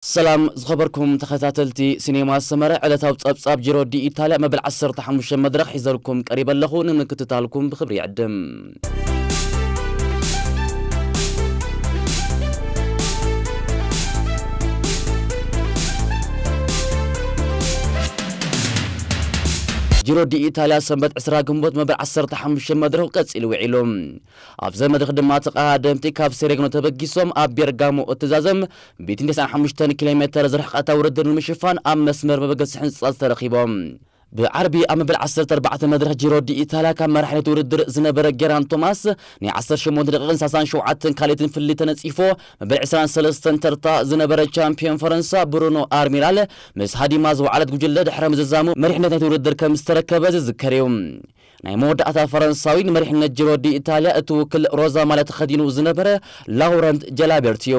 ሰላም ዝኸበርኩም ተኸታተልቲ ሲኔማ ሰመረ፣ ዕለታዊ ጸብጻብ ጂሮ ዲ ኢታልያ መበል ዓሰርተ ሓሙሽተ መድረኽ ሒዘልኩም ቀሪበ ኣለኹ። ንምክትታልኩም ብኽብሪ ይዕድም። ጂሮ ዲ ኢታልያ ሰንበት ዕስራ ግንቦት መበል ዓሰርተ ሓሙሽተ መድረኹ ቀጺሉ ውዒሉ። ኣብዚ መድረኽ ድማ ተቐዳደምቲ ካብ ሴሬግኖ ተበጊሶም ኣብ ቤርጋሞ እትዛዘም ሚእትን ተስዓን ሓሙሽተን ኪሎ ሜተር ዝርሕቐታ ውድድር ንምሽፋን ኣብ መስመር መበገሲ ሕንጻ ዝተረኺቦም። ብዓርቢ ኣብ መበል ዓሰርተ ኣርባዕተ መድረኽ ጂሮ ዲ ኢታልያ ካብ መራሒ ናይቲ ውድድር ዝነበረ ጌራን ቶማስ ናይ ዓሰርተ ሸሞንተ ደቂቕን ሰላሳን ሸውዓተን ካልኢትን ፍልልይ ተነጺፎ፣ መበል ዕስራን ሰለስተን ተርታ ዝነበረ ቻምፒዮን ፈረንሳ ብሩኖ ኣርሚራል ምስ ሃዲማ ዝወዓለት ጉጅለ ድሕሪ ምዝዛሙ መሪሕነት ናይቲ ውድድር ከም ዝተረከበ ዝዝከር እዩ። ናይ መወዳእታ ፈረንሳዊ ንመሪሕነት ጂሮ ዲ ኢታልያ እትውክል ሮዛ ማልያ ተኸዲኑ ዝነበረ ላውረንት ጀላቤርት እዩ።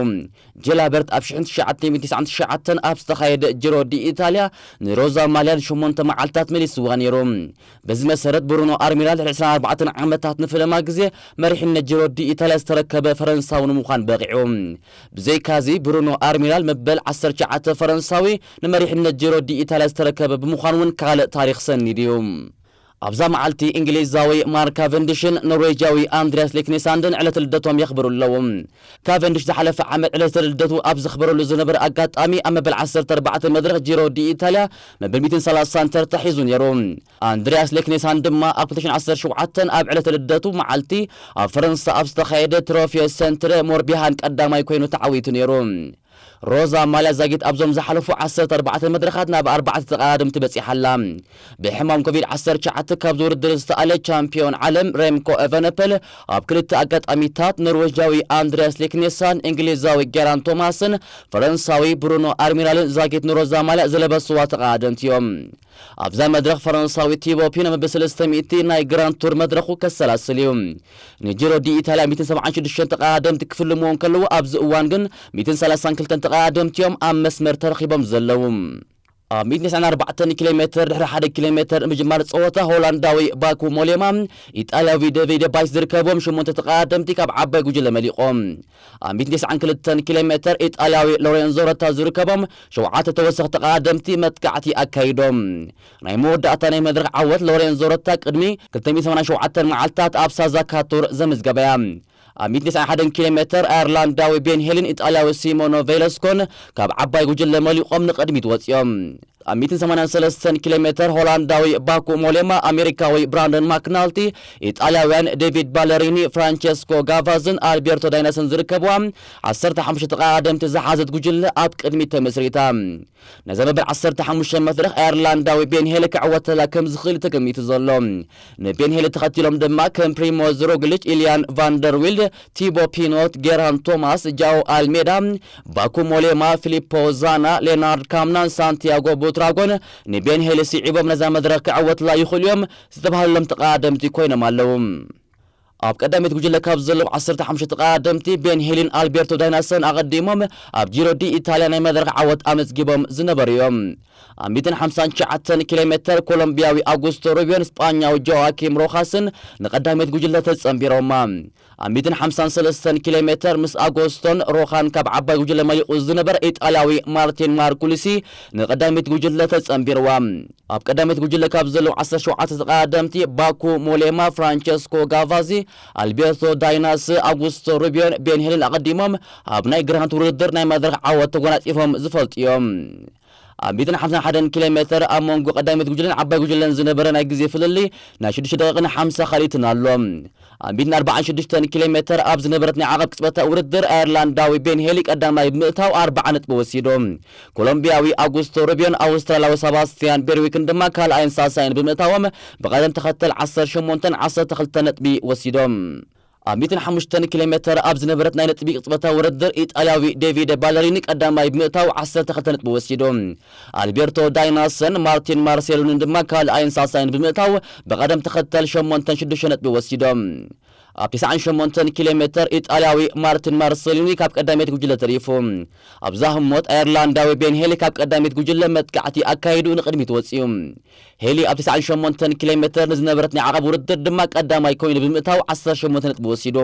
ጀላበርት ኣብ ሽሕን ትሽዓተ ሚእትን ትስዓን ትሽዓተን ኣብ ዝተኻየደ ጂሮ ዲ ኢታልያ ንሮዛ ማልያ ንሸሞንተ መዓልታት መሊስዋ ነይሩ። በዚ መሰረት ብሩኖ ኣርሚራል ድሕሪ ዕስራን ኣርባዕተን ዓመታት ንፈለማ ግዜ መሪሕነት ጂሮ ዲ ኢታልያ ዝተረከበ ፈረንሳዊ ንምዃን በቒዑ። ብዘይካዚ ብሩኖ ኣርሚራል መበል ዓሰርተ ትሽዓተ ፈረንሳዊ ንመሪሕነት ጂሮ ዲ ኢታልያ ዝተረከበ ብምዃኑ እውን ካልእ ታሪኽ ሰኒዱ እዩ። ኣብዛ መዓልቲ እንግሊዛዊ ማርክ ካቨንዲሽን ኖርዌጃዊ ኣንድሪያስ ሌክኔሳንድን ዕለተ ልደቶም የኽብሩ ኣለዉ። ካቨንዲሽ ዝሓለፈ ዓመት ዕለተ ልደቱ ኣብ ዘኽበረሉ ዝነበረ ኣጋጣሚ ኣብ መበል ዓሰርተ ኣርባዕተ መድረኽ ጂሮ ዲ ኢታልያ መበል ሚእትን ሰላሳን ተርታ ሒዙ ነይሩ። ኣንድሪያስ ሌክኔሳንድ ድማ ኣብ ክልተ ሽሕን ዓሰርተ ሸውዓተን ኣብ ዕለተ ልደቱ መዓልቲ ኣብ ፈረንሳ ኣብ ዝተኻየደ ትሮፊዮ ሰንትረ ሞርቢሃን ቀዳማይ ኮይኑ ተዓዊቱ ነይሩ። ሮዛ ማልያ ዛጊት ኣብዞም ዝሓለፉ ዓሰርተ ኣርባዕተ መድረኻት ናብ ኣርባዕተ ተቐዳደምቲ በጺሓ ኣላ። ብሕማም ኮቪድ ዓሰርተ ትሽዓተ ካብ ዝውድድር ዝተኣለ ቻምፒዮን ዓለም ሬምኮ ኤቨነፐል ኣብ ክልተ ኣጋጣሚታት ኖርዌጃዊ ኣንድሪያስ ሌክኔሳን እንግሊዛዊ ጌራን ቶማስን ፈረንሳዊ ብሩኖ ኣርሚራልን ዛጊት ንሮዛ ማልያ ዝለበስዋ ተቐዳደምቲ እዮም። ኣብዛ መድረኽ ፈረንሳዊ ቲቦ ፒኖ መበል ሰለስተ ሚእቲ ናይ ግራንድ ቱር መድረኹ ከሰላስል እዩ። ንጂሮ ዲ ኢታልያ ሚእትን ሰብዓን ሽዱሽተን ተቐዳደምቲ ክፍልምዎ እንከለዉ፣ ኣብዚ እዋን ግን ሚእትን ሰላሳን ክልተን ተቐዳደምቲ እዮም ኣብ መስመር ተረኺቦም ዘለዉ። ኣብ ሚእትን ተስዓን ኣርባዕተን ኪሎ ሜተር ድሕሪ ሓደ ኪሎ ሜተር ንምጅማር ጸወታ ሆላንዳዊ ባኩ ሞሌማ፣ ኢጣልያዊ ዴቪድ ባይስ ዝርከብዎም ሸሞንተ ተቐዳደምቲ ካብ ዓባይ ጉጅለ መሊቖም። ኣብ ሚእትን ተስዓን ክልተን ኪሎ ሜተር ኢጣልያዊ ሎሬንዞ ረታ ዝርከቦም ሸውዓተ ተወሰኽቲ ተቐዳደምቲ መጥቃዕቲ ኣካይዶም። ናይ መወዳእታ ናይ መድረኽ ዓወት ሎሬንዞ ረታ ቅድሚ ክልተ ሚእትን ሰማንያን ሸውዓተን መዓልታት ኣብ ሳዛካቱር ዘመዝገበ እያ። ኣብ ሚእትን ተስዓን ሓደን ኪሎ ሜተር ኣየርላንዳዊ ቤን ሄልን ኢጣልያዊ ሲሞኖ ቬለስኮን ካብ ዓባይ ጉጅለ መሊቖም ንቕድሚት ወጺኦም። ኣብ ሚእትን ሰማንያን ሰለስተን ኪሎ ሜተር ሆላንዳዊ ባኩ ሞሌማ፣ ኣሜሪካዊ ብራንደን ማክናልቲ፣ ኢጣልያውያን ዴቪድ ባለሪኒ፣ ፍራንቸስኮ ጋቫዝን ኣልቤርቶ ዳይናስን ዝርከብዋ ዓሰርተ ሓሙሽተ ተቐዳደምቲ ዝሓዘት ጉጅለ ኣብ ቅድሚት ተመስሪታ። ነዛ መበል ዓሰርተ ሓሙሽተ መድረኽ ኣየርላንዳዊ ቤን ሄል ክዕወተላ ከም ዝኽእል ተገሚቱ ዘሎ። ንቤን ሄል ተኸቲሎም ድማ ከም ፕሪሞዝ ሮግሊች፣ ኢልያን ቫንደርዊልድ፣ ቲቦ ፒኖት፣ ጌራን ቶማስ፣ ጃኦ ኣልሜዳ፣ ባኩ ሞሌማ፣ ፊሊፖ ዛና፣ ሌናርድ ካምናን ሳንቲያጎ ቡትራጎን ንቤን ሄል ስዒቦም ነዛ መድረኽ ክዕወትላ ይኽእሉ እዮም ዝተባህለሎም ተቐዳደምቲ ኮይኖም ኣለዉ። ኣብ ቀዳሚት ጉጅለ ካብ ዘለዉ ዓሰርተ ሓሙሽተ ተቐዳደምቲ ቤን ሄልን ኣልቤርቶ ዳይናሰን ኣቐዲሞም ኣብ ጂሮ ዲ ኢታልያ ናይ መድረኽ ዓወት ኣመዝጊቦም ዝነበሩ እዮም። ኣብ ሚእትን ሓምሳን ትሽዓተን ኪሎ ሜተር ኮሎምቢያዊ ኣጉስቶ ሩቢዮን ስጳኛዊ ጆዋኪም ሮኻስን ንቐዳሚት ጉጅለ ተጸንቢሮማ። ኣብ ሚእትን ሓምሳን ሰለስተን ኪሎ ሜተር ምስ ኣጎስቶን ሮኻን ካብ ዓባይ ጉጅለ መሊቑ ዝነበረ ኢጣልያዊ ማርቲን ማርኩሊሲ ንቐዳሚት ጉጅለ ተጸንቢርዋ። ኣብ ቀዳሚት ጉጅለ ካብ ዘለዉ ዓሰርተ ሸውዓተ ተቐዳደምቲ ባኩ ሞሌማ፣ ፍራንቸስኮ ጋቫዚ፣ ኣልቤርቶ ዳይናስ፣ ኣጉስቶ ሩቢዮን ቤን ሄልን ኣቐዲሞም ኣብ ናይ ግራንድ ውድድር ናይ መድረኽ ዓወት ተጎናጺፎም ዝፈልጡ እዮም። ኣብ ሚእትን ሓምሳን ሓደን ኪሎ ሜተር ኣብ መንጎ ቀዳሚት ጉጅለን ዓባይ ጉጅለን ዝነበረ ናይ ግዜ ፍልልይ ናይ ሽዱሽተ ደቂቕን ሓምሳ ካልኢትን ኣሎ። ኣብ ሚእትን ኣርባዓን ሽዱሽተን ኪሎ ሜተር ኣብ ዝነበረት ናይ ዓቐብ ቅጽበታዊ ውድድር ኣየርላንዳዊ ቤን ሄሊ ቀዳማይ ብምእታው ኣርብዓ ነጥቢ ወሲዱ። ኮሎምቢያዊ ኣጉስቶ ሩቢዮን ኣውስትራልያዊ ሰባስቲያን ቤርዊክን ድማ ካልኣይን ሳልሳይን ብምእታዎም ብቐደም ተኸተል ዓሰርተ ሸሞንተን ዓሰርተ ክልተን ነጥቢ ወሲዶም። ኣብ ሚእትን ሓሙሽተን ኪሎ ሜተር ኣብ ዝነበረት ናይ ነጥቢ ቅጽበታዊ ውድድር ኢጣልያዊ ዴቪድ ባለሪኒ ቀዳማይ ብምእታው ዓሰርተ ክልተ ነጥቢ ወሲዱ። ኣልቤርቶ ዳይናስን ማርቲን ማርሴሉንን ድማ ካልኣይን ሳልሳይን ብምእታው ብቐደም ተኸተል ሸሞንተን ሽዱሽተ ነጥቢ ወሲዶም። ኣብ ተስዓን ሸሞንተን ኪሎ ሜተር ኢጣልያዊ ማርቲን ማርሰሊኒ ካብ ቀዳመይቲ ጉጅለ ተሪፉ። ኣብዛ ህሞት ኣየርላንዳዊ ቤን ሄሊ ካብ ቀዳመይቲ ጉጅለ መጥቃዕቲ ኣካይዱ ንቕድሚት ወጺኡ። ሄሊ ኣብ ተስዓን ሸሞንተን ኪሎ ሜተር ንዝነበረት ናይ ዓቐብ ውድድር ድማ ቀዳማይ ኮይኑ ብምእታው ዓሰርተ ሸሞንተ ነጥቢ ወሲዱ።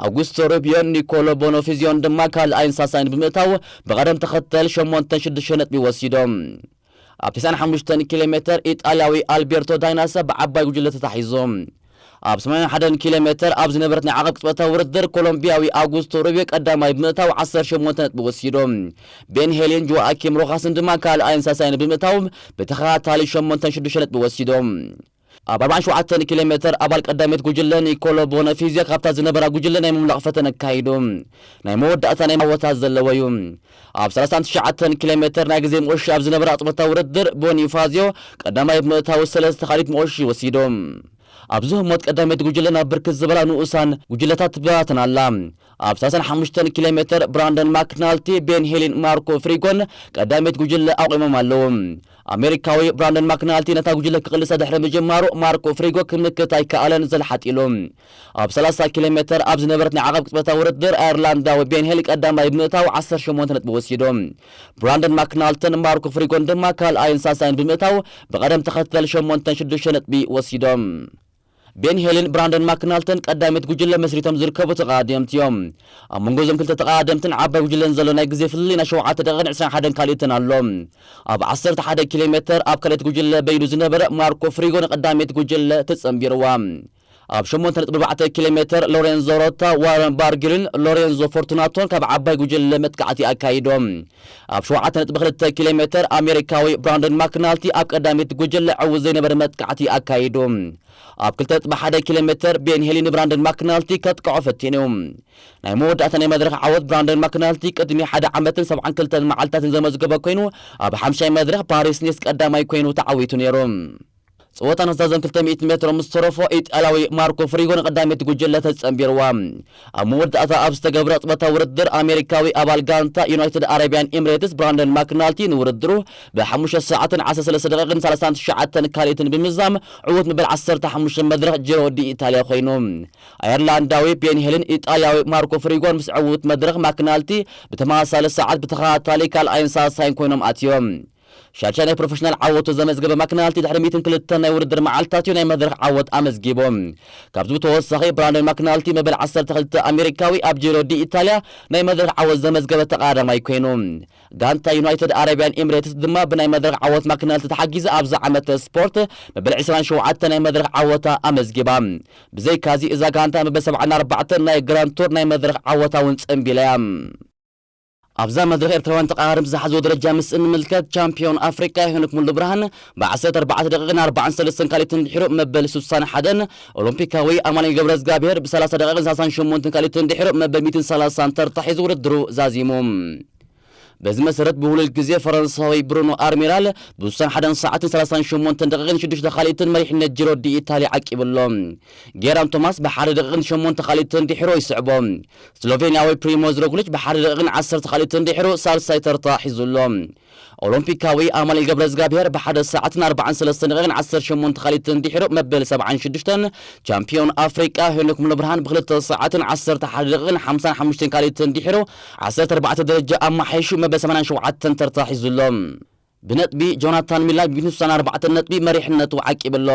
ኣውጉስቶ ሩቢዮን ኒኮሎ ቦኖፊዚዮን ድማ ካልኣይን ሳሳይን ብምእታው ብቐደም ተኸተል ሸሞንተን ሽዱሽተ ነጥቢ ወሲዶም። ኣብ ተስዓን ሓሙሽተን ኪሎ ሜተር ኢጣልያዊ ኣልቤርቶ ዳይናሳ ብዓባይ ጉጅለ ተታሒዙ። ኣብ ሰማንያን ሓደን ኪሎ ሜተር ኣብ ዝነበረት ናይ ዓቐብ ቅጽበታዊ ውድድር ኮሎምቢያዊ ኣውጉስቶ ሩቢዮ ቀዳማይ ብምእታው ዓሰርተ ሸሞንተ ነጥቢ ወሲዱ። ቤን ሄሊን ጆኣኪም ሮኻስን ድማ ካልኣይን ሳሳይን ብምእታው ብተኸታታሊ ሸሞንተን ሽዱሽተ ነጥቢ ወሲዶም። ኣብ ኣርባዓን ሸውዓተን ኪሎ ሜተር ኣባል ቀዳመይቲ ጉጅለ ኒኮሎ ቦነፊዚዮ ካብታ ዝነበራ ጉጅለ ናይ ምምላቕ ፈተነ ኣካይዱ። ናይ መወዳእታ ናይ ማወታ ዘለዎ እዩ። ኣብ ሰላሳን ትሽዓተን ኪሎ ሜተር ናይ ግዜ መቆሺ ኣብ ዝነበረ ኣጽወታ ውድድር ቦኒፋዚዮ ቀዳማይ ብምእታው ሰለስተ ካልኢት መቆሺ ወሲዶም። ኣብዚ ህሞት ቀዳመይቲ ጉጅለ ናብ ብርክት ዝበላ ንኡሳን ጉጅለታት ትበታተን ኣላ። ኣብ ሰላሳን ሓሙሽተን ኪሎ ሜተር ብራንደን ማክናልቲ፣ ቤን ሄሊን ማርኮ ፍሪጎን ቀዳመይቲ ጉጅለ ኣቑሞም ኣለዉ። ኣሜሪካዊ ብራንደን ማክናልቲ ነታ ጉጅለ ክቕልሳ ድሕሪ ምጅማሩ ማርኮ ፍሪጎ ክምክት ኣይከኣለን ዘልሓጥ ኢሉ። ኣብ ሰላሳ ኪሎ ሜተር ኣብ ዝነበረት ናይ ዓቐብ ቅጽበታዊ ውድድር ኣየርላንዳዊ ቤን ሄሊ ቀዳማይ ብምእታው ዓሰርተ ሸሞንተ ነጥቢ ወሲዶም። ብራንደን ማክናልተን ማርኮ ፍሪጎን ድማ ካልኣይን ሳሳይን ብምእታው ብቐደም ተኸተል ሸሞንተን ሽዱሽተ ነጥቢ ወሲዶም። ቤን ሄልን ብራንደን ማክናልተን ቀዳመይቲ ጉጅለ መስሪቶም ዝርከቡ ተቐዳደምቲ እዮም። ኣብ መንጎ እዞም ክልተ ተቐዳደምትን ዓባይ ጉጅለን ዘሎ ናይ ግዜ ፍልልይ ናይ ሸውዓተ ደቂቕን ዕስራን ሓደን ካልኢትን ኣሎ። ኣብ ዓሰርተ ሓደ ኪሎ ሜተር ኣብ ካልኣይቲ ጉጅለ በይኑ ዝነበረ ማርኮ ፍሪጎ ንቀዳመይቲ ጉጅለ ተጸንቢርዋ። ኣብ ሸሞንተ ነጥቢ ኣርባዕተ ኪሎ ሜተር ሎሬንዞ ሮታ፣ ዋረን ባርጊልን ሎሬንዞ ፎርቱናቶን ካብ ዓባይ ጉጅለ መጥቃዕቲ ኣካይዶም። ኣብ ሸውዓተ ነጥቢ ክልተ ኪሎ ሜተር ኣሜሪካዊ ብራንደን ማክናልቲ ኣብ ቀዳመይቲ ጉጅለ ዕዉት ዘይነበረ መጥቃዕቲ ኣካይዱ። ኣብ ክልተ ነጥቢ ሓደ ኪሎ ሜተር ቤን ሄሊ ንብራንደን ማክናልቲ ከጥቅዖ ፈቲኑ። ናይ መወዳእታ ናይ መድረኽ ዓወት ብራንደን ማክናልቲ ቅድሚ ሓደ ዓመትን ሰብዓን ክልተን መዓልታትን ዘመዝገበ ኮይኑ፣ ኣብ ሓምሻይ መድረኽ ፓሪስ ኒስ ቀዳማይ ኮይኑ ተዓዊቱ ነይሩ። ጸወታ ንኽዛዘም ክልተ ሚእቲ ሜትሮ ምስ ተረፎ፣ ኢጣልያዊ ማርኮ ፍሪጎ ንቐዳመይቲ ጉጅለ ተጸንቢርዋ። ኣብ መወዳእታ ኣብ ዝተገብረ ቅጽበታዊ ውድድር፣ ኣሜሪካዊ ኣባል ጋንታ ዩናይትድ ኣረብያን ኤምሬትስ ብራንደን ማክናልቲ ንውድድሩ ብሓሙሽተ ሰዓትን ዓሰርተ ሰለስተ ደቂቕን ሰላሳን ትሽዓተን ካልኢትን ብምዛም ዕዉት መበል ዓሰርተ ሓሙሽተ መድረኽ ጂሮ ዲ ኢታልያ ኮይኑ። ኣየርላንዳዊ ቤን ሄልን ኢጣልያዊ ማርኮ ፍሪጎን ምስ ዕዉት መድረኽ ማክናልቲ ብተመሳሳሊ ሰዓት ብተኸታታሊ ካልኣይን ሳልሳይን ኮይኖም ኣትዮም። ሻድሻይ ናይ ፕሮፌሽናል ዓወቱ ዘመዝገበ ማክናልቲ ድሕሪ ሚእትን ክልተን ናይ ውድድር መዓልታት እዩ ናይ መድረኽ ዓወት ኣመዝጊቡ። ካብዚ ብተወሳኺ ብራንደን ማክናልቲ መበል ዓሰርተ ክልተ ኣሜሪካዊ ኣብ ጂሮ ዲ ኢታልያ ናይ መድረኽ ዓወት ዘመዝገበ ተቐዳዳማይ ኮይኑ። ጋንታ ዩናይትድ ኣረብያን ኤምሬትስ ድማ ብናይ መድረኽ ዓወት ማክናልቲ ተሓጊዛ ኣብዚ ዓመተ ስፖርት መበል ዕስራን ሸውዓተን ናይ መድረኽ ዓወታ ኣመዝጊባ። ብዘይካዚ እዛ ጋንታ መበል ሰብዓን ኣርባዕተን ናይ ግራንድ ቱር ናይ መድረኽ ዓወታ እውን ጸንቢላ እያ። ኣብዛ መድረኽ ኤርትራውያን ተቐራረብቲ ዝሓዝዎ ደረጃ ምስ እንምልከት፣ ቻምፒዮን ኣፍሪቃ ሄኖክ ሙሉ ብርሃን ብዓሰርተ ኣርባዕተ ደቂቕን ኣርባዓን ሰለስተን ካልኢትን ድሒሩ መበል ስሳን ሓደን፣ ኦሎምፒካዊ ኣማኑኤል ገብረዝጋብሄር ብሰላሳ ደቂቕን ሰላሳን ሸሞንተን ካልኢትን ድሒሩ መበል ሚእትን ሰላሳን ተርታ ሒዙ ውድድሩ ዛዚሙ። በዚ መሰረት ብውሉድ ግዜ ፈረንሳዊ ብሩኖ ኣርሚራል ብስሳን ሓደን ሰዓትን ሰላሳን ሸሞንተን ደቂቕን ሽዱሽተ ካልኢትን መሪሕነት ጂሮ ዲ ኢታልያ ዓቂቡ ኣሎ። ጌራን ቶማስ ብሓደ ደቂቕን ሸሞንተ ካልኢትን ድሒሩ ይስዕቦ። ስሎቬንያዊ ፕሪሞዝ ሮግሊች ብሓደ ደቂቕን ዓሰርተ ካልኢትን ድሒሩ ሳልሳይ ተርታ ሒዙ ኣሎ። ኦሎምፒካዊ ኣማኑኤል ገብረዝጋብሄር ብሓደ ሰዓትን ኣርባዓን ሰለስተን ደቂቕን ዓሰርተ ሸሞንተ ካልኢትን ድሒሩ መበል ሰብዓን ሽዱሽተን፣ ቻምፒዮን ኣፍሪቃ ሄኖክ ሙሉብርሃን ብክልተ ሰዓትን ዓሰርተ ሓደ ደቂቕን ሓምሳን ሓሙሽተን ካልኢትን ድሒሩ ዓሰርተ ኣርባዕተ ደረጃ ኣማሓይሹ መበል ሰማንያን ሸውዓተን ተርታ ሒዙ ኣሎ። ብነጥቢ ጆናታን ሚላን ብሚእትን ስሳን ኣርባዕተን ነጥቢ መሪሕነቱ ዓቂቡ ኣሎ።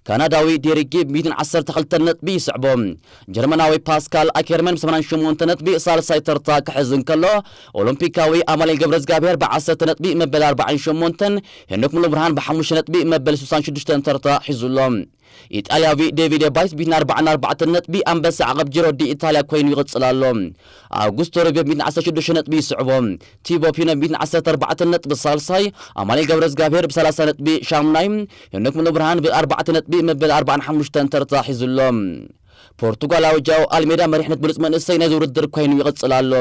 ካናዳዊ ዴሪክ ጊብ ብሚእትን ዓሰርተ ክልተን ነጥቢ ይስዕቦ። ጀርመናዊ ፓስካል ኣኬርመን ብሰማንያን ሸሞንተ ነጥቢ ሳልሳይ ተርታ ክሕዝ እንከሎ፣ ኦሎምፒካዊ ኣማኑኤል ገብረዝጋብሄር ብዓሰርተ ነጥቢ መበል ኣርባዓን ሸሞንተን፣ ሄኖክ ሙሉብርሃን ብሓሙሽተ ነጥቢ መበል ስሳን ሽዱሽተን ተርታ ሒዙ ኣሎ። ኢጣልያዊ ዴቪድ ባይስ ብሚእትን ኣርባዓን ኣርባዕተን ነጥቢ ኣንበሳ ዓቐብ ጂሮ ዲ ኢታልያ ኮይኑ ይቕጽል ኣሎ። ኣውጉስቶ ሩቢዮ ብሚእትን ዓሰርተ ሽዱሽተ ነጥቢ ይስዕቦ። ቲቦ ፒኖ ብሚእትን ዓሰርተ ኣርባዕተን ነጥቢ ሳልሳይ፣ ኣማኑኤል ገብረዝጋብሄር ብሰላሳ ነጥቢ ሻምናይ፣ ሄኖክ ሙሉብርሃን ብኣርባዕተ ነጥቢ መበል ኣርባዓን ሓሙሽተን ተርታ ሒዙ ኣሎ። ፖርቱጋላዊ ጃኦ ኣልሜዳ መሪሕነት ብሉጽ መንእሰይ ናይዚ ውድድር ኮይኑ ይቕጽል ኣሎ።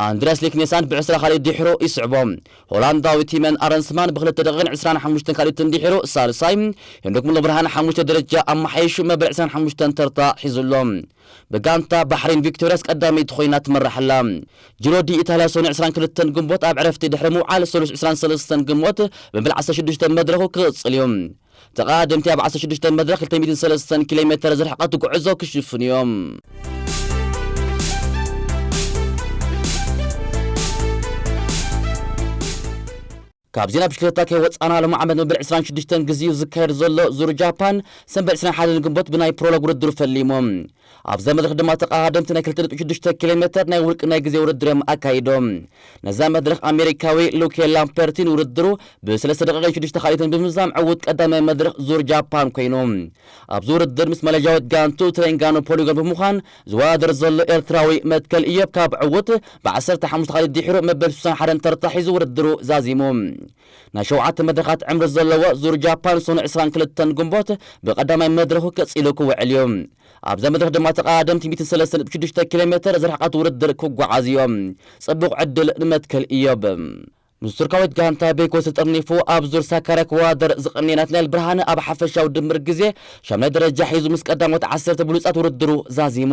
ኣንድሪያስ ሊክኔሳን ብዕስራ ካልኢት ድሒሩ ይስዕቦ። ሆላንዳዊ ቲመን ኣረንስማን ብክልተ ደቂቕን ዕስራን ሓሙሽተን ካልኢትን ድሒሩ ሳልሳይ፣ ሄኖክ ሙሉብርሃን ሓሙሽተ ደረጃ ኣመሓይሹ መበል ዕስራን ሓሙሽተን ተርታ ሒዙ ኣሎ። ብጋንታ ባሕሪን ቪክቶርያስ ቀዳመይቲ ኮይና ትመርሕ ኣላ። ጂሮ ዲ ኢታልያ ሰኑይ ዕስራን ክልተን ግንቦት ኣብ ዕረፍቲ ድሕሪ ምውዓል፣ ሰሉስ ዕስራን ሰለስተን ግንቦት መበል ዓሰርተ ሽዱሽተ መድረኹ ክቕጽል እዩ። ተቐዳደምቲ ኣብ ዓሰርተ ሽዱሽተ መድረኽ ክልተ ሚእትን ሰለስተን ኪሎ ሜተር ዝርሕቐት ጉዕዞ ክሽፍኑ እዮም። ካብ ዜና ብሽክለታ ከይወጻና፣ ሎም ዓመት መበል ዕስራን ሽዱሽተን ግዜኡ ዝካየድ ዘሎ ዙር ጃፓን ሰንበት ዕስራን ሓደን ግንቦት ብናይ ፕሮሎግ ውድድሩ ፈሊሙ። ኣብዛ መድረኽ ድማ ተቐዳደምቲ ናይ ክልተ ነጥቢ ሽዱሽተ ኪሎ ሜተር ናይ ውልቂ ናይ ግዜ ውድድር እዮም ኣካይዶም። ነዛ መድረኽ ኣሜሪካዊ ሉኬ ላምፐርቲ ንውድድሩ ብሰለስተ ደቂቕን ሽዱሽተ ካልኢትን ብምዛም ዕዉት ቀዳማይ መድረኽ ዙር ጃፓን ኮይኑ። ኣብዚ ውድድር ምስ ማሌዥያዊት ጋንቱ ትሬንጋኖ ፖሊጎን ብምዃን ዝወዳደር ዘሎ ኤርትራዊ መትከል እዮብ ካብ ዕዉት ብዓሰርተ ሓሙሽተ ካልኢት ድሒሩ መበል ሱሳን ሓደን ተርታ ሒዙ ውድድሩ ዛዚሙ። ናይ ሸውዓተ መድረኻት ዕምሪ ዘለዎ ዙር ጃፓን ሰኑ ዕስራን ክልተን ግንቦት ብቐዳማይ መድረኹ ቀጺሉ ክውዕል እዩ። ኣብዛ መድረኽ ድማ ተቐዳደምቲ ሚእትን ሰለስተን ነጥቢ ሽዱሽተ ኪሎ ሜተር ዝርሕቐት ውድድር ክጓዓዙ እዮም። ጽቡቕ ዕድል ንመትከል እዮብ። ምስ ቱርካዊት ጋንታ ቤኮ ዝተጠርኒፉ ኣብ ዙር ሳካርያ ክወዳደር ዝቐነየ ናትናኤል ብርሃነ ኣብ ሓፈሻዊ ድምር ግዜ ሻምናይ ደረጃ ሒዙ ምስ ቀዳሞት ዓሰርተ ብሉጻት ውድድሩ ዛዚሙ።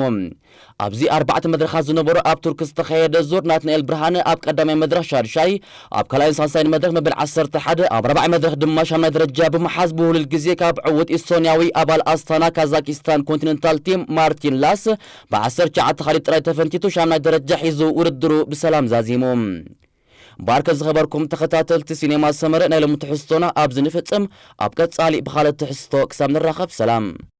ኣብዚ ኣርባዕተ መድረኻት ዝነበሩ ኣብ ቱርክ ዝተኻየደ ዙር ናትናኤል ብርሃነ ኣብ ቀዳማይ መድረኽ ሻድሻይ፣ ኣብ ካልኣይን ሳልሳይን መድረኽ መበል ዓሰርተ ሓደ፣ ኣብ ራብዓይ መድረኽ ድማ ሻምናይ ደረጃ ብምሓዝ ብህሉል ግዜ ካብ ዕዉት ኢስቶንያዊ ኣባል ኣስታና ካዛኪስታን ኮንቲነንታል ቲም ማርቲን ላስ ብዓሰርተ ትሽዓተ ካልኢት ጥራይ ተፈንቲቱ ሻምናይ ደረጃ ሒዙ ውድድሩ ብሰላም ዛዚሙ። ባርከ ዝኸበርኩም ተኸታተልቲ ሲኔማ ሰመረ ናይ ሎሚ ትሕዝቶና ኣብዚ ንፍጽም። ኣብ ቀጻሊ ብኻልእ ትሕዝቶ ክሳብ ንራኸብ ሰላም።